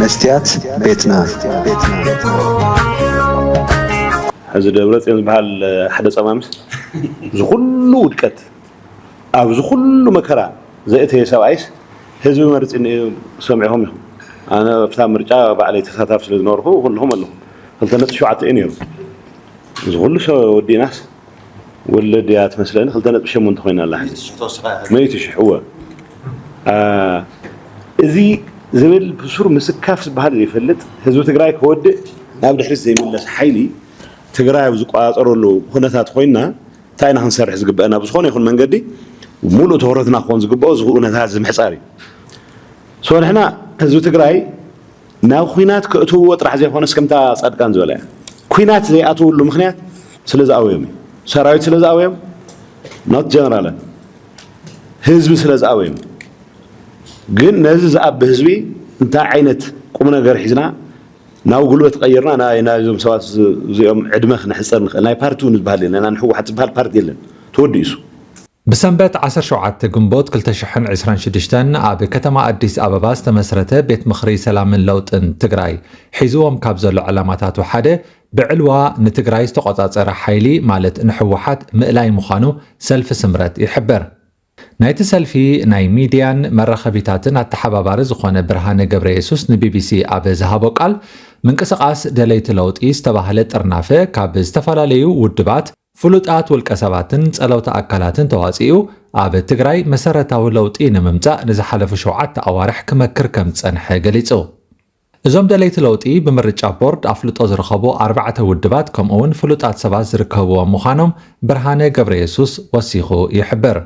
መስትያት ቤትና። እዚ ደብረፅዮን ዝበሃል ሓደ ፀማምስ፣ እዚ ኩሉ ውድቀት፣ ኣብዚ ኩሉ መከራ ዘእተየ ሰብኣይስ ህዝቢ መርፂኒ እዩ። ሰሚዕኹም ኢኹም። ኣነ ኣብታ ምርጫ ባዕለይ ተሳታፊ ስለ ዝነበርኩ ኩልኹም ኣለኹም። ክልተ ነጥቢ ሸውዓተ እዩ ነይሩ። እዚ ኩሉ ሰብ ወዲእናስ ወለድ እያ ትመስለኒ፣ ክልተ ነጥቢ ሸሞንተ ኮይና ኣላ። ሚእቲ ሽሕ እወ። እዚ ዝብል ብሱር ምስካፍ ዝበሃል ዘይፈልጥ፣ ህዝቢ ትግራይ ክወድእ ናብ ድሕሪት ዘይምለስ ሓይሊ ትግራይ ኣብ ዝቆፃፀረሉ ኩነታት ኮይና እንታይ ኢና ክንሰርሕ ዝግበአና? ብዝኾነ ይኹን መንገዲ ሙሉእ ትኹረትና ክኾን ዝግበኦ እዚ ኩነታት እዚ ምሕፃር እዩ። ንሕና ህዝቢ ትግራይ ናብ ኩናት ከእትውዎ ጥራሕ ዘይኮነስ ከምታ ፃድቃን ዝበለ ኩናት ዘይኣትውሉ ምክንያት ስለ ዝኣወዮም እዩ። ሰራዊት ስለ ዝኣወዮም፣ not ጀነራላት፣ ህዝቢ ስለ ዝኣወዮም። ግን ነዚ ዝኣቢ ህዝቢ እንታይ ዓይነት ቁም ነገር ሒዝና ናብ ጉልበት ቀይርና ናይዞም ሰባት እዚኦም ዕድመ ክነሕፀር ንኽእል? ናይ ፓርቲ እውን ዝበሃል የለን፣ ናይ ህወሓት ዝበሃል ፓርቲ የለን፣ ተወዲኡ እሱ። ብሰንበት ዓሰርተ ሸውዓተ ግንቦት ክልተ ሽሕን ዕስራን ሽዱሽተን ኣብ ከተማ ኣዲስ ኣበባ ዝተመስረተ ቤት ምኽሪ ሰላምን ለውጥን ትግራይ ሒዝዎም ካብ ዘሎ ዕላማታቱ ሓደ ብዕልዋ ንትግራይ ዝተቆፃፀረ ሓይሊ ማለት ንሕወሓት ምእላይ ምዃኑ ሰልፊ ስምረት ይሕብር። ናይቲ ሰልፊ ናይ ሚድያን መራኸቢታትን ኣተሓባባሪ ዝኾነ ብርሃነ ገብረየሱስ ንቢቢሲ ኣብ ዝሃቦ ቃል ምንቅስቓስ ደለይቲ ለውጢ ዝተባህለ ጥርናፈ ካብ ዝተፈላለዩ ውድባት ፍሉጣት ውልቀ ሰባትን ጸለውቲ ኣካላትን ተዋጺኡ ኣብ ትግራይ መሰረታዊ ለውጢ ንምምጻእ ንዝሓለፉ ሸውዓተ ኣዋርሕ ክመክር ከም ዝጸንሐ ገሊጹ። እዞም ደለይቲ ለውጢ ብምርጫ ቦርድ ኣፍልጦ ዝረኸቡ ኣርባዕተ ውድባት ከምኡውን ፍሉጣት ሰባት ዝርከብዎም ምዃኖም ብርሃነ ገብረየሱስ ወሲኹ ይሕብር።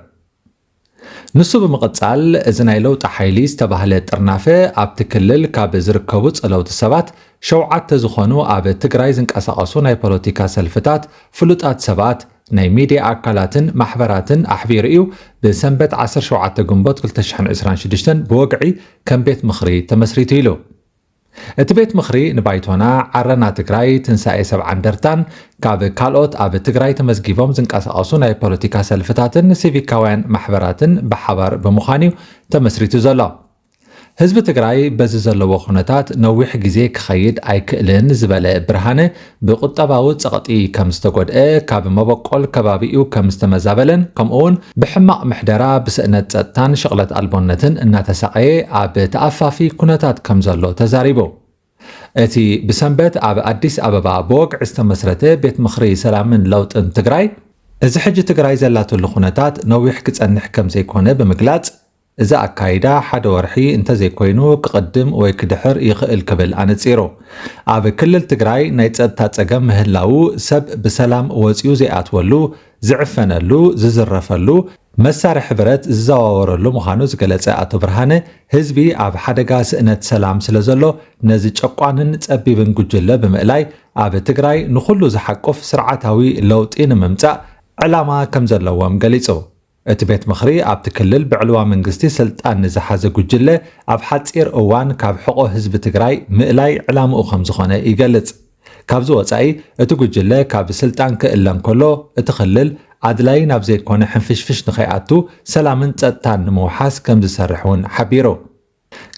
ንሱ ብምቕጻል፣ እዚ ናይ ለውጢ ሓይሊ ዝተባህለ ጥርናፈ ኣብቲ ክልል ካብ ዝርከቡ ጸለውቲ ሰባት ሸውዓተ ዝኾኑ ኣብ ትግራይ ዝንቀሳቐሱ ናይ ፖለቲካ ሰልፍታት፣ ፍሉጣት ሰባት፣ ናይ ሚድያ ኣካላትን ማሕበራትን ኣሕቢሩ እዩ። ብሰንበት ዓሰርተ ሸውዓተ ግንቦት ክልተ ሽሕን ዕስራን ሽዱሽተን ብወግዒ ከም ቤት ምኽሪ ተመስሪቱ ኢሉ። እቲ ቤት ምኽሪ ንባይቶና፣ ዓረና ትግራይ፣ ትንሳኤ ሰብዓ እንደርታን ካብ ካልኦት ኣብ ትግራይ ተመዝጊቦም ዝንቀሳቐሱ ናይ ፖለቲካ ሰልፍታትን ሲቪካውያን ማሕበራትን ብሓባር ብምዃን እዩ ተመስሪቱ ዘሎ። ህዝቢ ትግራይ በዚ ዘለዎ ኩነታት ነዊሕ ግዜ ክኸይድ ኣይክእልን ዝበለ ብርሃነ፣ ብቁጠባዊ ጸቕጢ ከም ዝተጎድአ፣ ካብ መበቆል ከባቢኡ ከም ዝተመዛበለን ከምኡውን ብሕማቕ ምሕደራ ብስእነት ጸጥታን ሽቕለት ኣልቦነትን እናተሳቐየ ኣብ ተኣፋፊ ኩነታት ከም ዘሎ ተዛሪቡ። እቲ ብሰንበት ኣብ ኣዲስ ኣበባ ብወግዒ ዝተመስረተ ቤት ምኽሪ ሰላምን ለውጥን ትግራይ፣ እዚ ሕጂ ትግራይ ዘላትሉ ኩነታት ነዊሕ ክጸንሕ ከም ዘይኮነ ብምግላጽ፣ እዚ ኣካይዳ ሓደ ወርሒ እንተዘይኮይኑ ክቕድም ወይ ክድሕር ይኽእል ክብል ኣነጺሩ። ኣብ ክልል ትግራይ ናይ ጸጥታ ጸገም ምህላዉ ሰብ ብሰላም ወጺኡ ዘይኣትወሉ፣ ዝዕፈነሉ፣ ዝዝረፈሉ፣ መሳርሒ ብረት ዝዘዋወረሉ ምዃኑ ዝገለጸ ኣቶ ብርሃነ፣ ህዝቢ ኣብ ሓደጋ ስእነት ሰላም ስለ ዘሎ ነዚ ጨቋንን ጸቢብን ጉጅለ ብምእላይ ኣብ ትግራይ ንኹሉ ዝሓቁፍ ስርዓታዊ ለውጢ ንምምጻእ ዕላማ ከም ዘለዎም ገሊጹ። እቲ ቤት ምኽሪ ኣብቲ ክልል ብዕልዋ መንግስቲ ስልጣን ንዝሓዘ ጉጅለ ኣብ ሓጺር እዋን ካብ ሕቖ ህዝቢ ትግራይ ምእላይ ዕላምኡ ከም ዝኾነ ይገልጽ። ካብዚ ወጻኢ እቲ ጉጅለ ካብ ስልጣን ክእለ እንከሎ እቲ ክልል ኣድላይ ናብ ዘይኮነ ሕንፍሽፍሽ ንኸይኣቱ ሰላምን ጸጥታን ንምውሓስ ከም ዝሰርሕ እውን ሓቢሩ።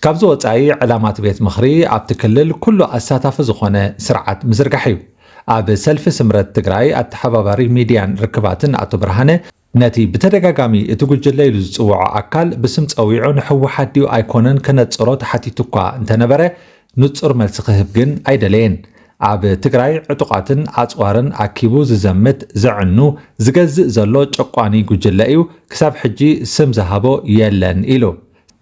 ካብዚ ወጻኢ ዕላማ እቲ ቤት ምኽሪ ኣብቲ ክልል ኩሉ ኣሳታፊ ዝኾነ ስርዓት ምዝርጋሕ እዩ። ኣብ ሰልፊ ስምረት ትግራይ ኣተሓባባሪ ሚድያን ርክባትን ኣቶ ብርሃነ ነቲ ብተደጋጋሚ እቲ ጉጅለ ኢሉ ዝጽውዖ ኣካል ብስም ጸዊዑ ንህወሓት ድዩ ኣይኮነን ከነጽሮ ተሓቲቱ እኳ እንተነበረ፣ ንጹር መልሲ ክህብ ግን ኣይደለየን። ኣብ ትግራይ ዕጡቓትን ኣጽዋርን ኣኪቡ ዝዘምት፣ ዘዕኑ፣ ዝገዝእ ዘሎ ጨቋኒ ጉጅለ እዩ፣ ክሳብ ሕጂ ስም ዝሃቦ የለን ኢሉ።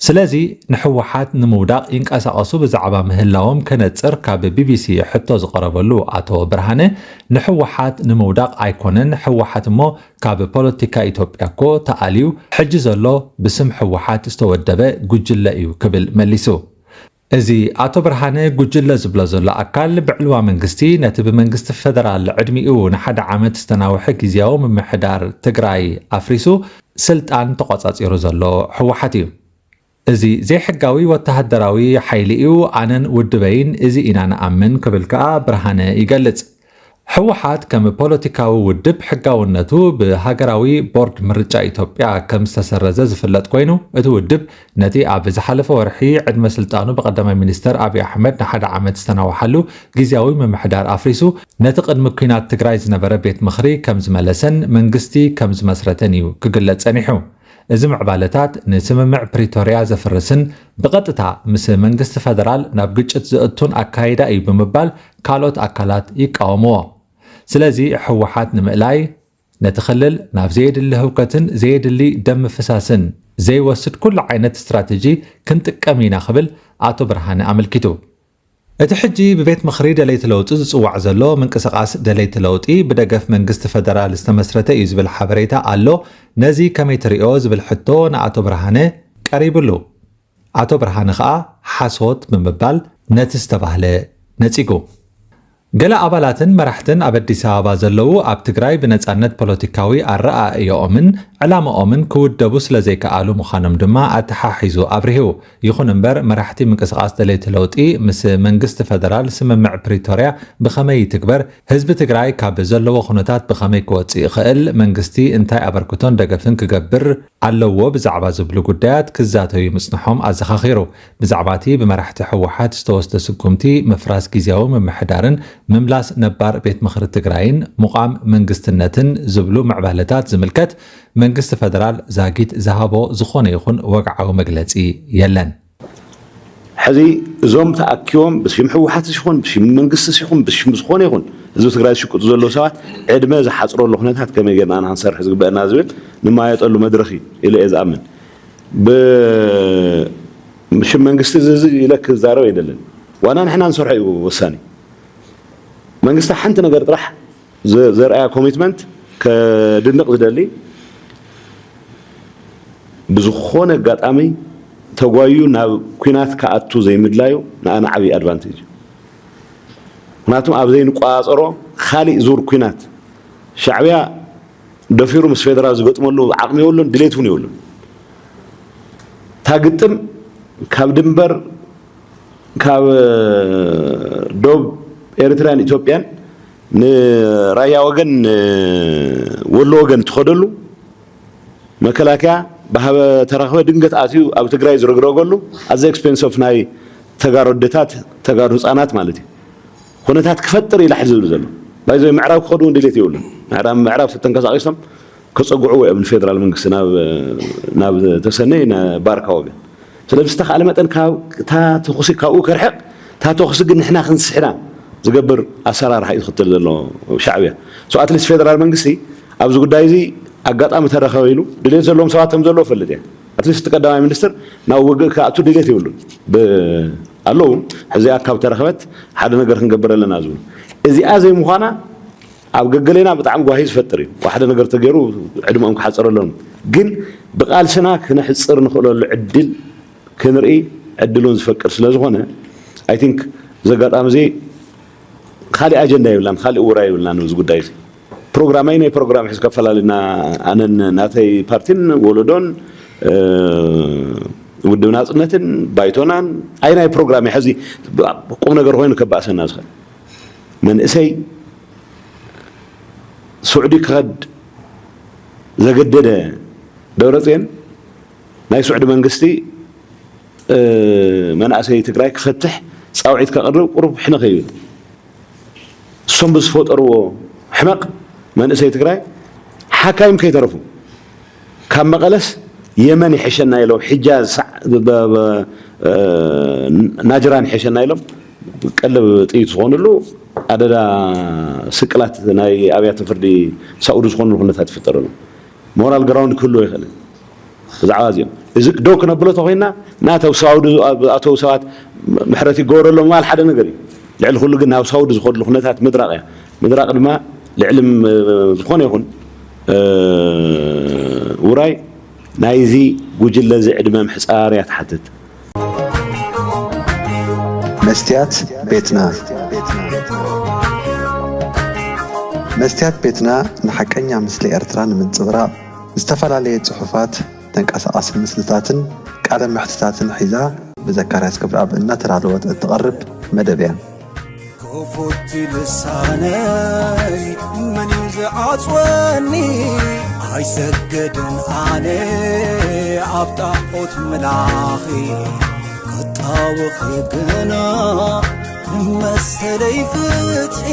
ስለዚ ንህወሓት ንምውዳቕ ይንቀሳቐሱ ብዛዕባ ምህላዎም ከነጽር ካብ ቢቢሲ ሕቶ ዝቐረበሉ ኣቶ ብርሃነ፣ ንህወሓት ንምውዳቕ ኣይኮነን፣ ህወሓት እሞ ካብ ፖለቲካ ኢትዮጵያ እኮ ተኣልዩ፣ ሕጂ ዘሎ ብስም ህወሓት ዝተወደበ ጉጅለ እዩ ክብል መሊሱ። እዚ ኣቶ ብርሃነ ጉጅለ ዝብሎ ዘሎ ኣካል ብዕልዋ መንግስቲ ነቲ ብመንግስቲ ፈደራል ዕድሚኡ ንሓደ ዓመት ዝተናውሐ ግዝያዊ ምምሕዳር ትግራይ ኣፍሪሱ ስልጣን ተቖጻጺሩ ዘሎ ህወሓት እዩ። እዚ ዘይሕጋዊ ወተሃደራዊ ሓይሊ እዩ፣ ኣነን ውድበይን እዚ ኢና ንኣምን ክብል ከኣ ብርሃነ ይገልጽ። ህወሓት ከም ፖለቲካዊ ውድብ ሕጋውነቱ ብሃገራዊ ቦርድ ምርጫ ኢትዮጵያ ከም ዝተሰረዘ ዝፍለጥ ኮይኑ፣ እቲ ውድብ ነቲ ኣብ ዝሓለፈ ወርሒ ዕድመ ስልጣኑ ብቀዳማይ ሚኒስተር ኣብይ ኣሕመድ ንሓደ ዓመት ዝተናውሓሉ ግዝያዊ ምምሕዳር ኣፍሪሱ፣ ነቲ ቅድሚ ኲናት ትግራይ ዝነበረ ቤት ምኽሪ ከም ዝመለሰን መንግስቲ ከም ዝመስረተን እዩ ክግለጽ ጸኒሑ። እዚ ምዕባለታት ንስምምዕ ፕሪቶርያ ዘፍርስን ብቐጥታ ምስ መንግስቲ ፈደራል ናብ ግጭት ዘእቱን ኣካይዳ እዩ ብምባል ካልኦት ኣካላት ይቃወምዎ። ስለዚ ህወሓት ንምእላይ ነቲ ክልል ናብ ዘየድሊ ህውከትን ዘየድሊ ደም ምፍሳስን ዘይወስድ ኩሉ ዓይነት ስትራተጂ ክንጥቀም ኢና ክብል ኣቶ ብርሃነ ኣመልኪቱ። እቲ ሕጂ ብቤት ምኽሪ ደለይቲ ለውጢ ዝጽዋዕ ዘሎ ምንቅስቓስ ደለይቲ ለውጢ ብደገፍ መንግስቲ ፈደራል ዝተመስረተ እዩ ዝብል ሓበሬታ ኣሎ። ነዚ ከመይ ትሪኦ ዝብል ሕቶ ንኣቶ ብርሃነ ቀሪብሉ። ኣቶ ብርሃነ ከኣ ሓሶት ብምባል ነቲ ዝተባህለ ነጺጉ። ገለ ኣባላትን መራሕትን ኣብ ኣዲስ ኣበባ ዘለዉ ኣብ ትግራይ ብነጻነት ፖለቲካዊ ኣረኣእዮኦምን ዕላማኦምን ክውደቡ ስለ ዘይከኣሉ ምዃኖም ድማ ኣተሓሒዙ ኣብሪሁ። ይኹን እምበር መራሕቲ ምንቅስቓስ ደለይቲ ለውጢ ምስ መንግስቲ ፈደራል ስምምዕ ፕሪቶርያ ብኸመይ ይትግበር፣ ህዝቢ ትግራይ ካብ ዘለዎ ኩነታት ብኸመይ ክወጽእ ይኽእል፣ መንግስቲ እንታይ ኣበርክቶን ደገፍን ክገብር ኣለዎ ብዛዕባ ዝብሉ ጉዳያት ክዛተዩ ምጽንሖም ኣዘኻኺሩ። ብዛዕባ እቲ ብመራሕቲ ህወሓት ዝተወስደ ስጉምቲ ምፍራስ ግዝያዊ ምምሕዳርን ምምላስ ነባር ቤት ምኽሪ ትግራይን ምቋም መንግስትነትን ዝብሉ ምዕባለታት ዝምልከት መንግስቲ ፈደራል ዛጊት ዝሃቦ ዝኾነ ይኹን ወግዓዊ መግለጺ የለን። ሕዚ እዞም ተኣኪቦም ብሽም ህወሓት ይኹን ብሽም መንግስቲ ይኹን ብሽም ዝኾነ ይኹን ህዝቢ ትግራይ ዝሽቅጡ ዘለዉ ሰባት ዕድመ ዝሓፅረሉ ኩነታት ከመይ ጌርና ንክንሰርሕ ዝግበአና ዝብል ንማየጠሉ መድረኽ እዩ ኢለ እየ ዝኣምን። ብሽም መንግስቲ እዚ ኢለ ክዛረብ ኣይደልን። ዋና ንሕና ንሰርሖ እዩ ወሳኒ። መንግስቲ ሓንቲ ነገር ጥራሕ ዘርኣያ ኮሚትመንት ከድንቕ ዝደሊ፣ ብዝኾነ ኣጋጣሚ ተጓዩ ናብ ኲናት ክኣቱ ዘይምድላዩ ንኣና ዓብዪ ኣድቫንቴጅ እዩ። ምክንያቱም ኣብ ዘይንቆፃፀሮ ካሊእ ዙር ኲናት ሻዕብያ ደፊሩ ምስ ፌደራል ዝገጥመሉ ዓቕሚ የብሉን፣ ድሌት እውን የብሉን። እታ ግጥም ካብ ድንበር ካብ ዶብ ኤርትራን ኢትዮጵያን ንራያ ወገን ወሎ ወገን ትኸደሉ መከላከያ ብሃበ ተረኽበ ድንገት ኣትዩ ኣብ ትግራይ ዝረግረገሉ ኣዘ ኤክስፔንስ ኦፍ ናይ ተጋሩ ኣደታት ተጋሩ ህፃናት ማለት እዩ። ኩነታት ክፈጥር ኢላ ሕዚ ዝብል ዘሎ ባይዞ ምዕራብ ክኸዱ እውን ድሌት የብሉን። ምዕራብ ምዕራብ ተተንቀሳቂሶም ከፀግዕዎ እዮም ንፌደራል መንግስቲ ናብ ናብ ተሰነይ ባርካ ወገን። ስለዚ ዝተኻእለ መጠን እታ ተኹሲ ካብኡ ከርሕቕ፣ እታ ተኹሲ ግን ንሕና ክንስሕና ዝገብር ኣሰራርሓ እዩ ዝኽተል ዘሎ ሻዕብያ። So at least ፌደራል መንግስቲ ኣብዚ ጉዳይ እዚ ኣጋጣሚ ተረኸበ ኢሉ ድሌት ዘለዎም ሰባት ከም ዘለዎ ፈልጥ እየ። At least እቲ ቀዳማይ ሚኒስትር ናብ ውግእ ክኣቱ ድሌት የብሉን። ኣለዉ ሕዚኣ ካብ ተረኸበት ሓደ ነገር ክንገብር ኣለና ዝብሉ እዚኣ ዘይምዃና ኣብ ገገሌና ብጣዕሚ ጓሂ ዝፈጥር እዩ። ሓደ ነገር ተገይሩ ዕድመኦም ክሓፀረሎም ግን ብቃልስና ክነሕፅር ንኽእለሉ ዕድል ክንርኢ ዕድሉን ዝፈቅድ ስለ ዝኾነ I think ዘጋጣሚ እዚ ካሊእ ኣጀንዳ የብላን፣ ካሊእ ውራይ የብላን። እዚ ጉዳይ እዚ ፕሮግራም ኣይ ናይ ፕሮግራም ሕዚ ከፈላለና ኣነን ናተይ ፓርቲን ወለዶን ውድብ ናፅነትን ባይቶናን ኣይ ናይ ፕሮግራም ሕዚ ቁም ነገር ኮይኑ ከባእሰና ዝኽእል መንእሰይ ስዑዲ ክኸድ ዘገደደ ደብረፅዮን ናይ ስዑዲ መንግስቲ መናእሰይ ትግራይ ክፈትሕ ፃውዒት ከቕርብ ቁሩብ ሕነ ከይብል እሶም ብዝፈጠርዎ ሕመቕ መንእሰይ ትግራይ ሓካይም ከይተረፉ ካብ መቐለስ የመን ይሕሸና ኢሎም ሕጃ ናጅራን ይሕሸና ኢሎም ቀለብ ጥይት ዝኾኑሉ ኣደዳ ስቅላት ናይ ኣብያተ ፍርዲ ሳኡዲ ዝኾኑሉ ኩነታት ይፍጠር ኣሎ። ሞራል ግራውንድ ክህልዎ ኣይኽእልን። ብዛዕባ እዚኦም እዚ ደው ክነብሎ ተኾይንና ናተው ሳውዲ ዝኣተው ሰባት ምሕረት ይገበረሎም ምባል ሓደ ነገር እዩ። ልዕሊ ኩሉ ግን ናብ ሳውዲ ዝኸድሉ ኩነታት ምድራቕ እያ። ምድራቕ ድማ ልዕሊ ዝኾነ ይኹን ውራይ ናይዚ ጉጅለ እዚ ዕድመ ምሕፃር እያ ትሓትት። መስትያት ቤትና መስትያት ቤትና ንሓቀኛ ምስሊ ኤርትራ ንምንጽብራቕ ዝተፈላለየ ጽሑፋት፣ ተንቀሳቓሲ ምስልታትን ቃለ መሕትታትን ሒዛ ብዘካርያስ ክብረኣብ እናተዳለወት እትቐርብ መደብ እያ። ክፉት ልሳነይ መን እዩ ዝዓጽወኒ? ኣይሰግድን ኣነ ኣብ ጣዖት ምላኺ፣ ክጣወኺ ግና ንመሰለይ ፍትሒ።